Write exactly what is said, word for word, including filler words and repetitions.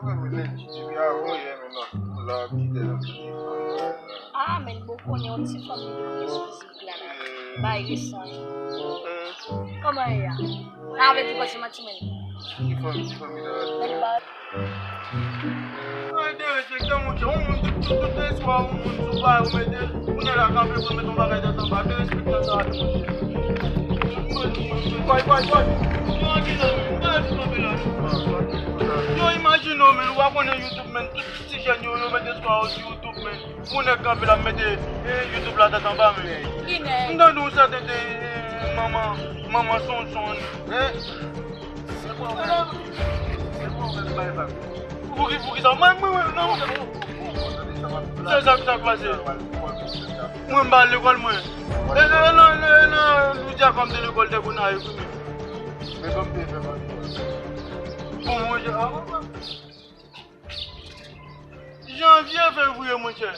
Mwen, mwen, lè ti depi avan yè, men m ap la ap kite nan ti fanm. Ah, men bon konnen yon ti fanm li nan Facebook la, la. Bay resan. Kòman e a? Sa vle di kòm se manti, men. Ki fanm, ki fanm li nan? Men li ba Ay, derespekte, monchè. Yon moun, tout, tout, tout lespwa yon moun sou pa yo mete, kounye a kanpe pou l mete yon bagay tèt anba. Derespekte sa, monchè. Bay, bay, bay. Yo, anki nan, bay, anki kanpe la. Yo, imajine w, men, ou pa konnen YouTube, men, tout ti jèn yo, yo mete espwa yo sou YouTube, men. Pou nèg kanpe l ap mete, eh, YouTube la tèt anba, men. Ki nèg? M tande yon sèten de, eh, manman, manman Sonson, eh. Se pwoblèm. Se pwoblèm bay vag. Pou ki, pou ki sa? Mwen, mwen, mwen, non. Se sa, sa k pase. Mwen, m pa al lekòl, mwen. E, e, e, non, e, non, e, non, nou di a kòm de lekòl de Gonayiv, wi. Men kòm te fè pa. Bon, mwen, je, ah, janvye, fevriye, monchè.